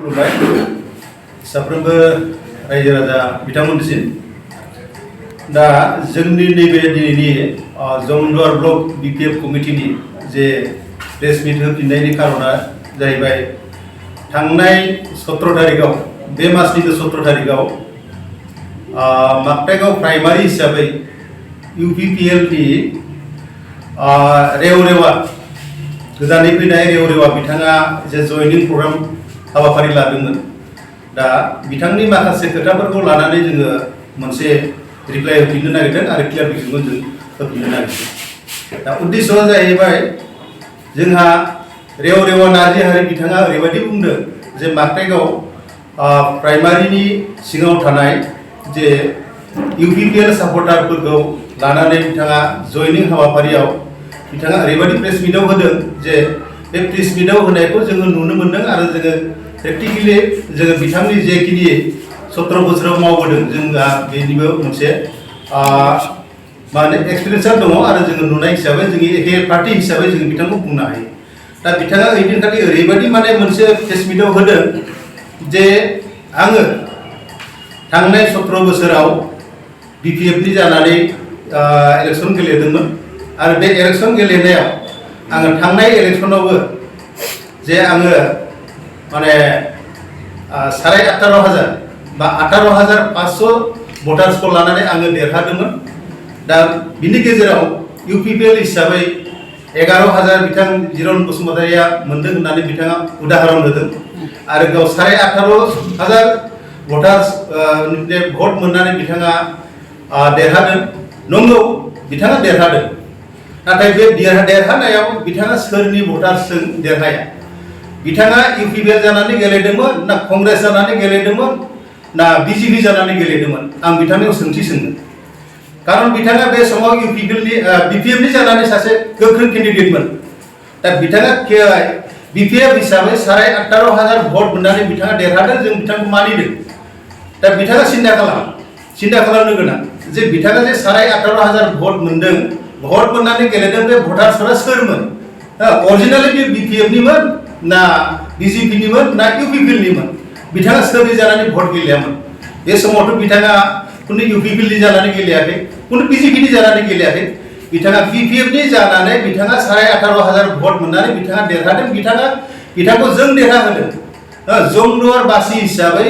खुलुमबाय साफ्रोमबो रायजो राजा बिथांमोननिसिम दा जोंनि नैबे दिनैनि जमदुवार ब्लक बिपिएफ कमिटिनि जे प्रेस मिट होफिननायनि कारना जाहैबाय थांनाय 17 तारिखआव बे मासनि 17 तारिखआव माकटाइगाव प्राइमारि हिसाबै इउपिपिएलनि रेवरेवा गोजानै फैनाय रेवरेवा बिथाङा जे जयनिं प्रग्राम हाबाफारि लादोंमोन दा बिथांनि माखासे खोथाफोरखौ लानानै जोङो मोनसे रिप्लाइ होफिननो नागिरदों आरो क्लियारिफिकेसनखौ जों होफिननो नागिरदों दा उद्देश्यआ जाहैबाय जोंहा रेवरेवा नार्जिहारि बिथाङा ओरैबायदि बुंदों जे माकटाइगाव प्राइमारिनि सिङाव थानाय जे इउपिपिएल सापर्टारफोरखौ लानानै बिथाङा जयनिं हाबाफारियाव बिथाङा ओरैबायदि प्रेस मिटआव होदों जे बे प्रेस मिटआव होनायखौ जोङो नुनो मोन्दों आरो जोङो प्रेक्टिकेलि जोङो बिथांनि जेखिनि 17 बोसोराव मावबोदों जोंहा बेनिबो मोनसे माने एक्सपिरियेन्सआ दङ आरो जोङो नुनाय हिसाबै जोंनि एखे पार्टी हिसाबै जों बिथांखौ बुंनो हायो दा बिथाङा ओइदिनखालि ओरैबायदि माने मोनसे प्रेस मिटआव होदों जे आङो थांनाय 17 बोसोराव बिपिएफनि जानानै इलेक्सन गेलेदोंमोन आरो बे इलेक्सन गेलेनायाव आङो थांनाय इलेक्सनावबो जे आङो माने 18,500 बा 18,500 भटार्सखौ लानानै आङो देरहादोंमोन दा बिनि गेजेराव इउपिपिएल हिसाबै 11,000 बिथां जिरन बसुमतारिया मोन्दों होननानै बिथाङा उदाहरन होदों आरो गाव 18,500 भटार्स भट मोननानै बिथाङा देरहादों नंगौ बिथाङा देरहादों नाथाय बे देरहानायाव बिथाङा सोरनि भटार्सजों देरहाया बिथाङा इउपिपिएल जानानै गेलेदोंमोन ना कंग्रेस जानानै गेलेदोंमोन ना बिजेपि जानानै गेलेदोंमोन आं बिथांनियाव सोंथि सोंदों कारन बिथाङा बे समाव बिपिएफनि जानानै सासे गोख्रों केन्डिडेटमोन दा बिथाङा बिपिएफ हिसाबै 18,500 भट मोननानै बिथाङा देरहादों जों बिथांखौ मानिदों दा बिथाङा सिन्था खालामनो गोनां जे बिथाङा जे 18,500 भट मोनदों भट मोननानै गेलेदों बे भटार्सफोरा सोरमोन अरिजिनेलि बे बिपिएफनिमोन ना बिजेपिनिमोन ना इउपिपिएलनिमोन बिथाङा सोरनि जानानै भट गेलेयामोन बे समावथ' बिथाङा कुनु इउपिपिएलनि जानानै गेलेयाखै कुनु बिजेपिनि जानानै गेलेयाखै बिथाङा बिपिएफनि जानानै बिथाङा 18,500 भट मोननानै बिथाङा देरहादों बिथांखौ जों देरहाहोदों जमदुवारबासि हिसाबै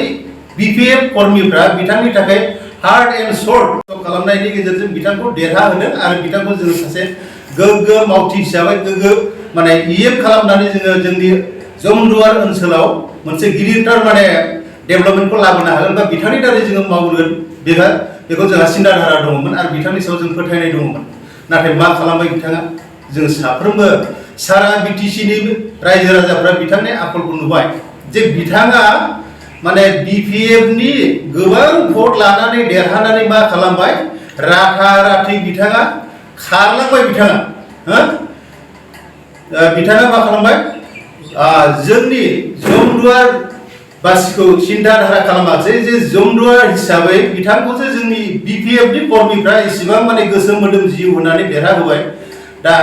बिपिएफ कर्मीफ्रा बिथांनि थाखाय हार्ड एन्ड सल्ट खालामनायनि गेजेरजों बिथांखौ देरहाहोदों आरो बिथांखौ जोङो सासे गोग्गो मावथि हिसाबै गोग्गो माने इएम खालामनानै जोङो जोंनि जमदुवार ओनसोलाव मोनसे गिदिरथार माने डेभेलपमेन्टखौ लाबोनो हागोन बा बिथांनि दारै जोङो मावगोन बेखौ जोंहा सिन्ताधारा दङमोन आरो बिथांनि सायाव जों फोथायनाय दङमोन नाथाय मा खालामबाय बिथाङा जों साफ्रोमबो सारा बिटिसिनि रायजो राजाफ्रा बिथांनि आखलखौ नुबाय जे बिथाङा माने बिपिएफनि गोबां भट लानानै देरहानानै मा खालामबाय राथि बिथाङा खारलांबाय बिथाङा मा खालामबाय जोंनि जमदुवार बासिखौ सिन्ताधारा खालामाखै जे जमदुवार हिसाबै बिथांखौसो जोंनि बिपिएफनि कर्मीफ्रा एसेबां माने गोसो मोदोम जिउ होनानै देरहाहोबाय दा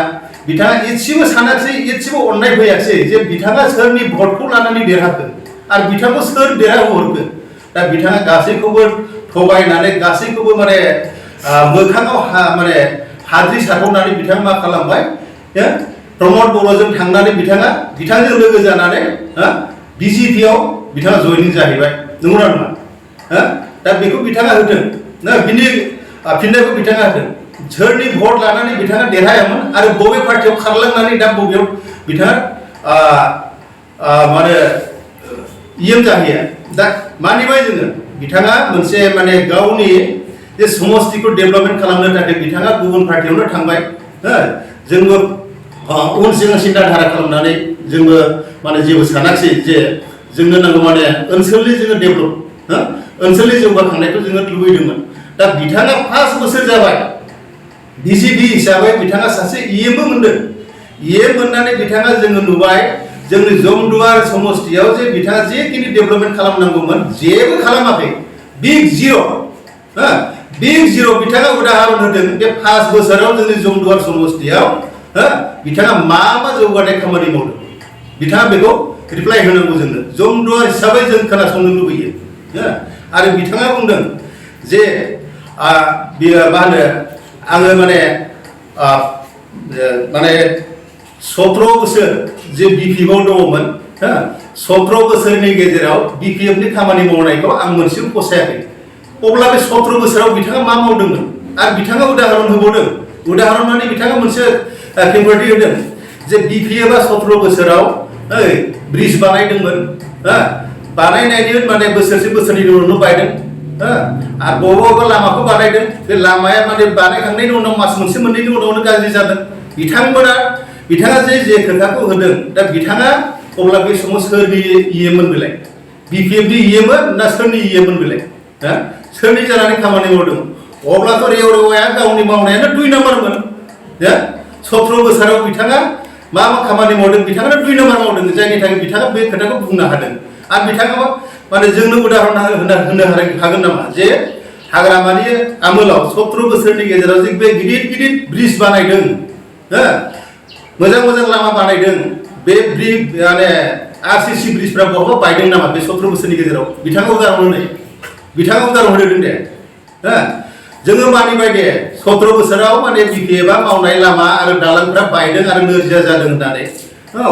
बिथाङा एसेबो सानाखिसै एसेबो अननाय फैयाखिसै जे बिथाङा सोरनि भटखौ लानानै देरहाखो आरो बिथांखौ सोर देरहाहोहरखो दा बिथाङा गासैखौबो थगायनानै गासैखौबो माने मोखाङाव माने हाद्रि सारबावनानै बिथाङा मा खालामबाय प्रमद बर'जों थांनानै बिथांजों लोगो जानानै बिजेपिआव बिथाङा जयनिं जाहैबाय नंगौना नङा दा बेखौ बिथाङा होदों बिनि फिननायखौ बिथाङा होदों सोरनि भट लानानै बिथाङा देरहायामोन आरो बबे पार्टियाव खारलांनानै दा बबेयाव बिथाङा माने इएम जाहैया दा मानिबाय जोङो बिथाङा मोनसे माने गावनि जे समस्तिखौ डेभेलपमेन्ट खालामनो थाखाय बिथाङा गुबुन पार्टियावनो थांबाय जोंबो उन सिगां सिन्ताधारा खालामनानै जोंबो माने जेबो सानाखिसै जे जोंनो नांगौ माने ओनसोलनि जोङो डेभेलप ओनसोलनि जौगाखांनायखौ जोङो लुबैदोंमोन दा बिथाङा 5 बोसोर जाबाय बिजेपि हिसाबै बिथाङा सासे इएमबो मोनदों इएम मोननानै बिथाङा जोङो नुबाय जोंनि जमदुवार समस्तियाव जे बिथाङा जेखिनि डेभेलपमेन्ट खालामनांगौमोन जेबो खालामाखै बिग जिर' बिथाङा उदाहरन होदों बे 5 बोसोराव जोंनि जमदुवार समस्तियाव बिथाङा मा जौगानाय खामानि मावदों बिथाङा बेखौ रिप्लाइ होनांगौ जोंनो जमदुवार हिसाबै जों खोनासंनो लुबैयो आरो बिथाङा बुंदों जे बियो मा होनो आङो माने 17 बोसोर जे बिपिएफआव दङमोन 17 बोसोरनि गेजेराव बिपिएफनि खामानि मावनायखौ आं मोनसेबो फसायाखै अब्ला बे 17 बोसोराव बिथाङा मा मावदोंमोन आरो बिथाङा उदाहरन होबावदों उदाहरन माने बिथाङा मोनसे खेंफोरथि होदों जे बिपिएफआ 17 बोसोराव ब्रिज बानायदोंमोन बानायनायनि माने बोसोरनै उनावनो बायदों आरो बबेबा लामाखौ बानायदों बे लामाया माने बानायखांनायनि उनाव मास मोनसे मोननैनि उनावनो गाज्रि जादों बिथाङा जे खोथाखौ होदों दा बिथाङा अब्ला बे समाव सोरनि इएमोन बेलाय बिपिएफनि इएमोन ना सोरनि इएमोन बेलाय सोरनि जानानै खामानि मावदों अब्लाथ' रेवरेवाया गावनि मावनायानो 2 नाम्बारमोन 17 बोसोराव बिथाङा मा खामानि मावदों बिथाङा 2 नाम्बार मावदों जायनि थाखाय बिथाङा बे खोथाखौ बुंनो हादों आरो बिथाङा माने जोंनो उदाहरन होनो हागोन नामा जे हाग्रामानि आमोलाव 17 बोसोरनि गेजेराव जे बे गिदिर ब्रिज बानायदों मोजां लामा बानायदों बे ब्रिज माने आरसीसी ब्रिजफ्रा बहाबा बायदों नामा बे 17 बोसोरनि गेजेराव बिथाङा उदाहरन होदों दे जोङो मानिबाय दे 17 बोसोराव माने बिपिएफआ मावनाय लामा आरो दालांफ्रा बायदों आरो नोरजिया जादों होननानै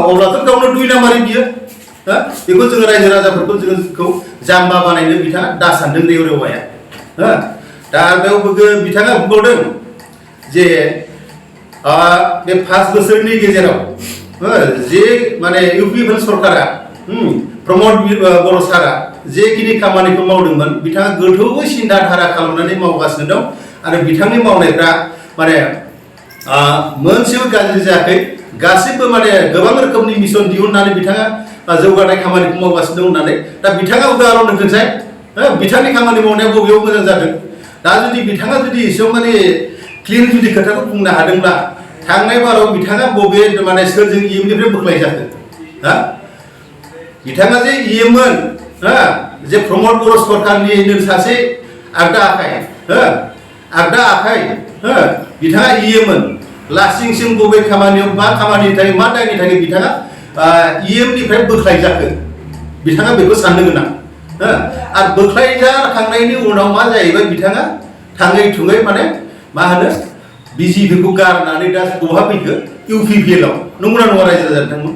अब्लाथ' गावनो 2 नाम्बारनि बियो बेखौ जोङो रायजो राजाफोरखौ जोंखौ जाम्बा बानायनो बिथाङा दा सानदों रेवरेवाया दा बेयाव बिथाङा बुंबावदों जे बे 5 बोसोरनि गेजेराव जे माने इउपिपिएल सरकारा प्रमद बर' सारा जेखिनि खामानिखौ मावदोंमोन बिथाङा गोथौयै सिन्था धारा खालामनानै मावगासिनो दं आरो बिथांनि मावनायफ्रा माने मोनसेबो गाज्रि जायाखै गासिबो माने गोबां रोखोमनि मिशन दिहुननानै बिथाङा जौगानाय खामानिखौ मावगासिनो दं होननानै दा बिथाङा उदाहरन होगोनसाय बिथांनि खामानि मावनाया बबेयाव मोजां जादों दा जुदि बिथाङा जुदि एसेबां माने क्लिन जुदि खोथाखौ बुंनो हादोंब्ला थांनाय बाराव बिथाङा बबे माने सोरजों इएमनिफ्राय बोख्लाय जाखो बिथाङा जे इएममोन जे प्रमद बर' सरकारनि सासे आगदा आखाइ बिथाङा इएममोन लासिंसिं बबे खामानियाव मा खामानिनि थाखाय मा दायनि थाखाय बिथाङा इएमनिफ्राय बोख्लाय जाखो बिथाङा बेखौ साननो गोनां आरो बोख्लायजाखांनायनि उनाव मा जाहैबाय बिथाङा थाङै थुङै माने मा होनो बिजेपिखौ गारनानै दा बहा फैखो इउपिपिएलआव नंगौना नङा रायजो राजा नोंथांमोन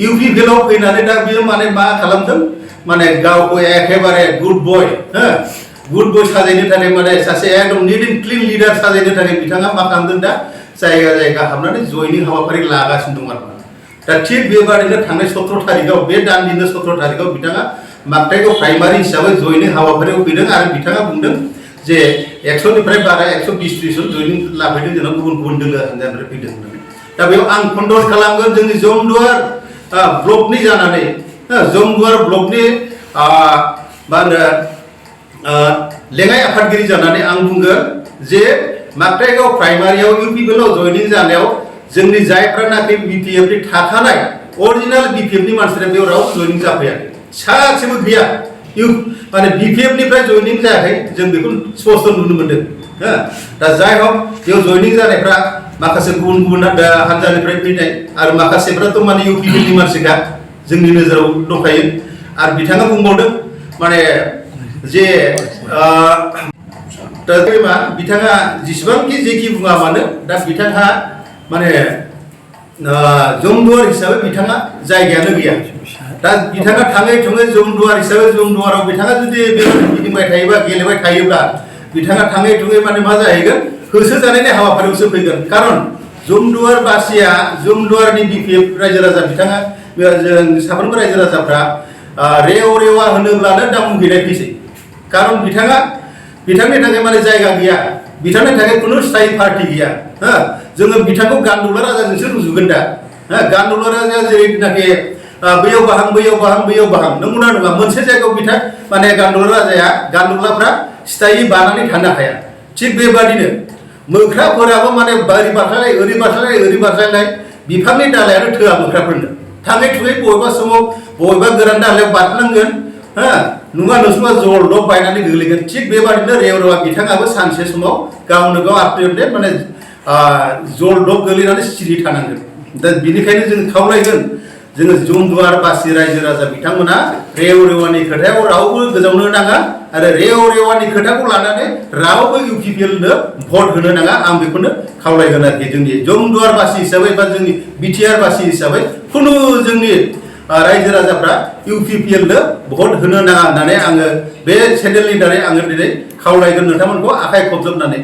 इउपिपिएलआव फैनानै दा बियो माने मा खालामदों माने गावखौ एखेबारे गुड बय साजायनो थाखाय माने सासे एकदम निट एन्ड क्लिन लिडार साजायनो थाखाय बिथाङा मा खालामदों दा जायगा हाबनानै जयनिं हाबाफारि लागासिनो दं आरो दा थिग बेबादिनो थांनाय 17 तारिखआव बे दाननिनो 17 तारिखआव बिथाङा मागथाइखौ प्राइमारि हिसाबै जयनिं हाबाफारियाव फैदों आरो बिथाङा बुंदों जे 100निफ्राय बारा 120 जन जयनिं लाफैदों जोंनाव गुबुन दोलो हान्जानिफ्राय फैदों होननानै दा बेयाव आं खन्डन खालामगोन जोंनि जमदुवार ब्लकनि जानानै जमदुवार ब्लकनि मा होनो लेङाइ आफादगिरि जानानै आं बुंगोन जे मागथाइगाव प्राइमारियाव इउपिपिएलआव जयनिं जानायाव जोंनि जायफ्रानाखि बिपिएफनि थाखानाय अरिजिनाल बिपिएफनि मानसिफ्रा बेयाव रावबो जयनिं जाफैयाखै सासेबो गैया माने बिपिएफनिफ्राय जयनिं जायाखै जों बेखौ स्पष्ट नुनो मोनदों दा जाय हक बेयाव जयनिं जानायफ्रा माखासे गुबुन हान्जानिफ्राय फैनाय आरो माखासेफ्राथ' माने इउपिपिएलनि मानसिखा जोंनि नोजोराव दंखायो आरो बिथाङा बुंबावदों माने जे दा बिथाङा जेसेबांखि जेखि बुङा मानो दा बिथाङा माने जमदुवार हिसाबै बिथाङा जायगायानो गैया दा बिथाङा थाङै थुङै जमदुवार हिसाबै जमदुवाराव बिथाङा जुदि गिदिंबाय थायोबा गेलेबाय थायोब्ला बिथाङा थाङै थुङै माने मा जाहैगोन होसोजानायनि हाबाफारियावसो फैगोन खारन जमदुवार बासिया जमदुवारनि बिपिएफ रायजो राजा बिथाङा जों साफ्रोमबो रायजो राजाफ्रा रेवा होनोब्लानो दा मुगैनाय फैसै खारन बिथांनि थाखाय माने जायगा गैया बिथांनि थाखाय खुनु स्थायी पार्टी गैया जोङो बिथांखौ गान्दुला राजाजोंसो रुजुगोन दा गान्दुला राजाया जेरैनाखि बैयाव बाहां नंगौना नङा मोनसे जायगायाव बिथां माने गान्दुलाफ्रा स्थायी बानानै थानो हाया थिग बेबादिनो मोख्राफोराबो माने ओरै बारस्लायलाय बिफांनि दालायानो थोआ मोख्राफोरनो थाङै थुङै बबेबा समाव बबेबा गोरान दालायाव बारनांगोन नुवा नुसुमा जलदब बायनानै गोग्लैगोन थिग बेबादिनो रेवरेवा बिथाङाबो सानसे समाव गावनो गाव आपडेट माने जलदब गोग्लैनानै सिरि थानांगोन दा बिनिखायनो जों खावलायगोन जोङो जमदुवार बासि रायजो राजा बिथांमोना रेव रेवानि खोथायाव रावबो गोजावनो नाङा आरो रेव रेवानि खोथाखौ लानानै रावबो UPPL नो भट होनो नाङा आं बेखौनो खावलायगोन आरोखि जोंनि जमदुवार बासि हिसाबै बा जोंनि बिटिआर बासि हिसाबै खुनु जोंनि रायजो राजाफ्रा UPPL नो भट होनो नाङा होननानै आङो बे चेनेलनि दारै आङो दिनै खावलायगोन नोंथांमोनखौ आखाइ खबजोबनानै।